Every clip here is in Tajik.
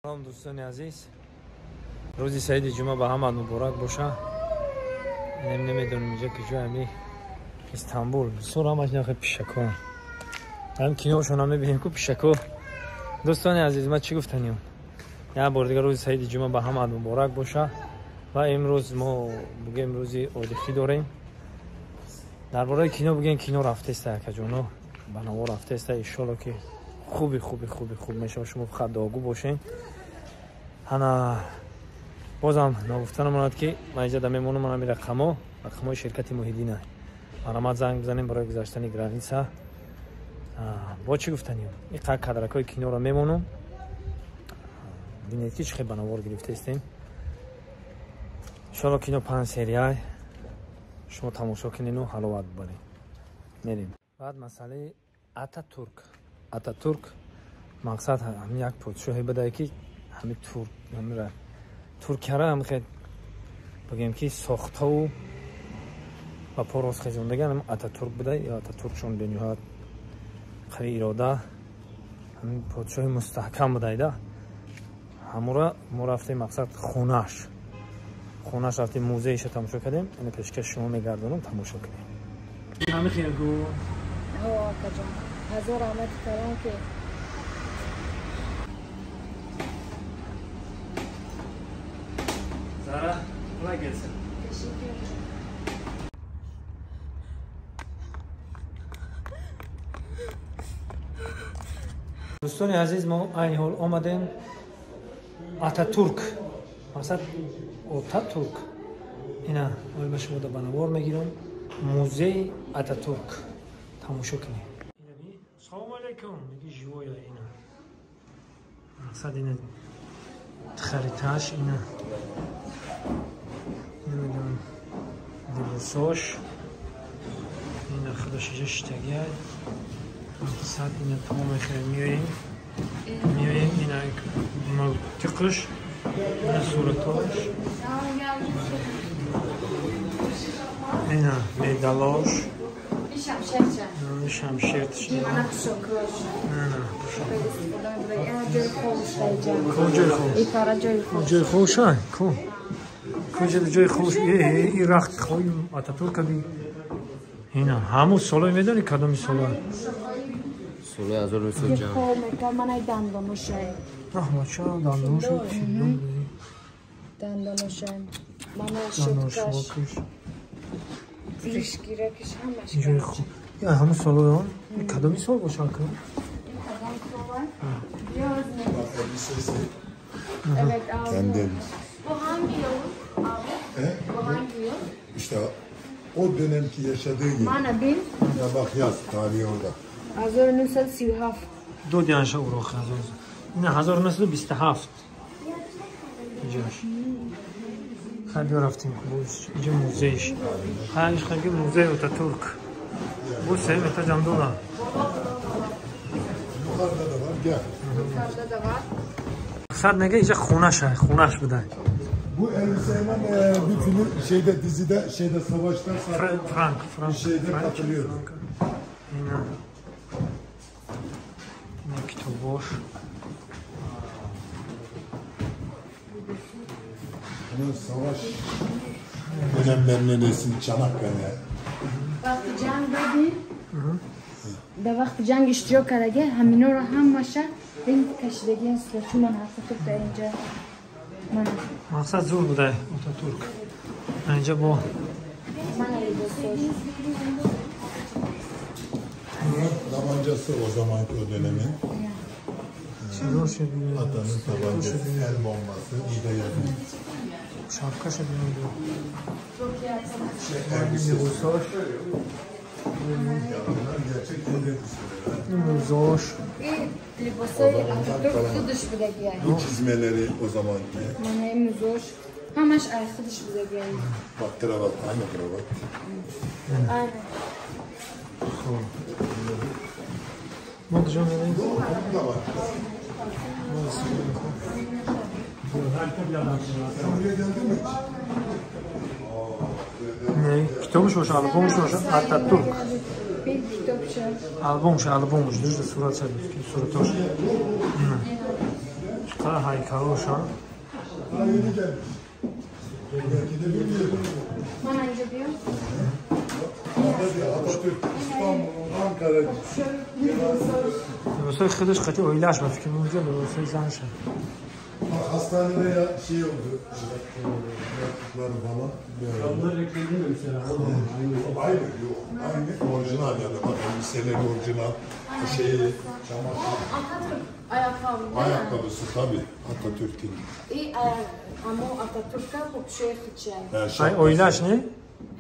Салом дӯстони азиз. Рӯзи саиди ҷумъа ба ҳама муборак боша. Намедонам инҷа куҷо, ами Истанбул. Бисёр ҳамаш нахе пишако. Ҳам киношона мебинем ку пишако. Дӯстони азиз, ман чӣ гуфтанем? Як бор дигар рӯзи саиди ҷумъа ба ҳама муборак боша. Ва имрӯз мо бугем рӯзи одихӣ дорем. Дар бораи кино бугем, кино рафтеста якаҷоно, ба наво рафтеста. Иншолло ки хуби хуби хуби хуб мешава. Шумо фақат дуогӯ бошед. Ҳана бозам ногуфта намонад ки ман инҷа да мемонам, ман ҳами рақамо, рақамҳои ширкати Муҳиддина. Марҳамат, занг бизанем барои гузаштани граница. Бо чӣ гуфтанем? Ин қадр кадракҳои киноро мемонам. Бинед ки чӣ хел ба навор гирифтаистем. Иншолло кино 5 серия шумо тамошо кунену ҳаловат бибаред. Мерем. Баъд масъалаи Ататурк. Ататурк мақсад ҳамин як подшоҳе будае ки ҳамин турк, ҳамира Туркияра ҳам хел бигем ки сохтаву ба по рост хезондаган ҳам Ататурк буда. Ё Ататурк чун бениҳоят қави ирода, ҳамин подшоҳи мустаҳкам будайда. Ҳамура мо рафтем мақсад хонаш. Хонаш рафтем, музейша тамошо кардем. Ина пешкаш шумо мегардонам, тамошо кунем. Ҳамин хел гу. Ҳо, акаҷон. Ҳазор раҳмати калон ки Zara, kolay gelsin. Teşekkür ederim. Дӯстони азиз, мо айни ҳол омадем Ататурк. Мақсад Ататурк. Ина ҳол ба шумо ба навор мегирам. Музеи Ататурк. Тамошо кунед. Салом алейкум. Меги живоя ина. Мақсад ина хариташ ина. Намедонам либосош. Ина худаш иҷа шитагиай. Мақсад ина тамоми хел меоем. Меоем ина мултиқш, ина суратош. Ина медалош. Шамширча. Ина ҷои хобша? Ку? Куҷа ҷои хобш? И рахт хоби Ататурка би. Ина ҳамун солое медонӣ кадоми соло? Солои 1900 Манай дандоношай. Раҳмат, чаро дандоношай? Дандоношай. Мана шуткаш. Ришгиракиш ҳамаш. Ҷои хоб. Я ҳамун солои он? Кадоми сол боша ка? Evet abi. Kendi elbise. Bu hangi yıl abi? He? Bu hangi yıl? İşte o dönemki yaşadığı yıl. Mana bin. Ya bak yaz tarihi orada. 1937. Ду дианша уроқ ина 1927. Иҷош. Хай биё рафтем боз иҷо музейш. Хай иш хаги музей Ататурк. Бу сеюм этаж ам дора. Yukarıda da var gel. Yukarıda da var. Мақсад нега иҷа хонаша, хонаш буда. Bu elbiseyle bir film şeyde dizide şeyde savaşta Франк, Франк, şeyde Франк, katılıyordu. Ина. Ина китобош. Bunun savaş dönemlerinin resim Çanakkale. وقتی جنگ ببین در وقت جنگ اشتراک کرده همینا رو همشه این کشیدگی این صورتی من هست تو در اینجا من Мақсад зур буда Ататурк. Инҷа бо من لباساش Bunlar tabancası o zamanki o dönemin. чизоше бинед. Atanın tabancası, el bombası, burada yazıyor. Шапкаша бинед. Şey, elbisesi. Либосош, Ya bunlar gerçek el elbiseleri. музош. این لباسای اتاتورک خودش بوده گیاه Bu çizmeleri o zamanki. من این موزوش همش ای خودش بوده گیاه Bak kravat, aynı kravat. آره Хоб. Мо куҷо мерем? Bu da var. Sen buraya geldin mi hiç? Не, китобш боша, албомш боша, Ататурк. Bir kitapça. Албомш, албомш, дужда сурат сад, суратош. Чиқар ҳайкалошан. Ha yeni gelmiş. Belki de bilmiyorum. Mana inja biyo. Atatürk, İstanbul, Ankara. Либосҳои худаш қати оилааш ба фикр меонҷо либосҳои занша. Bak hastanede ya şey oldu. Mektupları falan. Onları renkli mesela. Aynı yok. Aynı orijinal yani. Bak elbiseleri orijinal. Şeyi, çamaşır. Atatürk ayakkabı. Ayakkabısı tabii Atatürk'ün. И ama Atatürk'e popşoy xıçay. Yani Ай şapkası. оилааш не?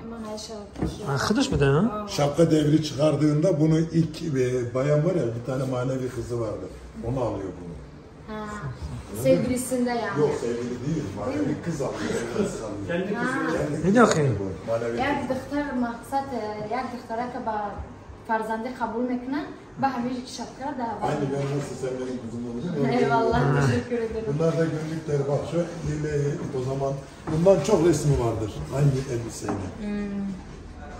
Ama hayşa. Ай худаш буда? Şapka devri çıkardığında bunu ilk bayan var ya bir tane manevi kızı vardı. Onu alıyor bunu. Ha. Sevgilisinde yani. Yok sevgili değil. Manevi kız alıyor. Kız alıyor. Kendi kızı. Kendi Ne diyor ki? bu, Manevi Як духтар мақсад як духтара ки ба фарзандӣ қабул мекунанд, ба ҳамин шапка да. Aynı ben nasıl sen benim kızım olacağım. Eyvallah, teşekkür ederim. Bunlar da günlükler bak şu lile o zaman bundan çok resmi vardır. Aynı elbiseyle.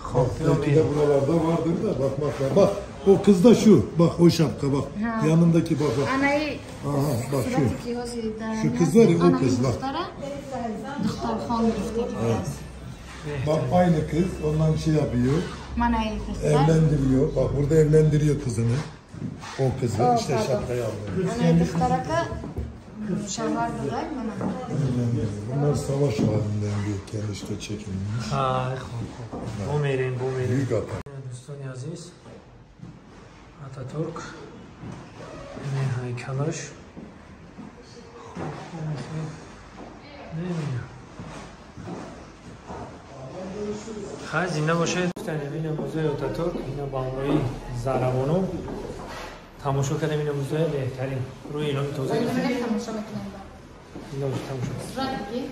Хоб Belki de buralarda vardır da bakmak var. Bak o kız da şu. Bak o şapka bak. Yanındaki bak bak. Анаи Aha bak şu. сурате ки ҳозир дар Şu kız var ya, o kız bak. Духтара духтархон гирифта. Bak aynı kız ondan şey yapıyor. Манаи духтар. Evlendiriyor. Bak burada evlendiriyor kızını. O kızı O, işte pardon. şapkayı alıyor. Анаи духтарака шавҳар додай мана. Evlendiriyor. Bunlar savaş halinden bir işte çekilmiş. Ай хоб хоб. Бо мерем, бо мерем. Büyük hata. Дӯстони азиз, Ататурк ин ҳайкалаш. Хоб хоб намебинам. Хай зинда бошед. Гуфтанем ина музеи Ататурк, ина ба ҳамроҳи Заравоно тамошо кардем ина музеи беҳтарин. Рӯи иломи тоза гирифтем. Тамошо мекунем. Зинда бошед, тамошо. Сурат бигир.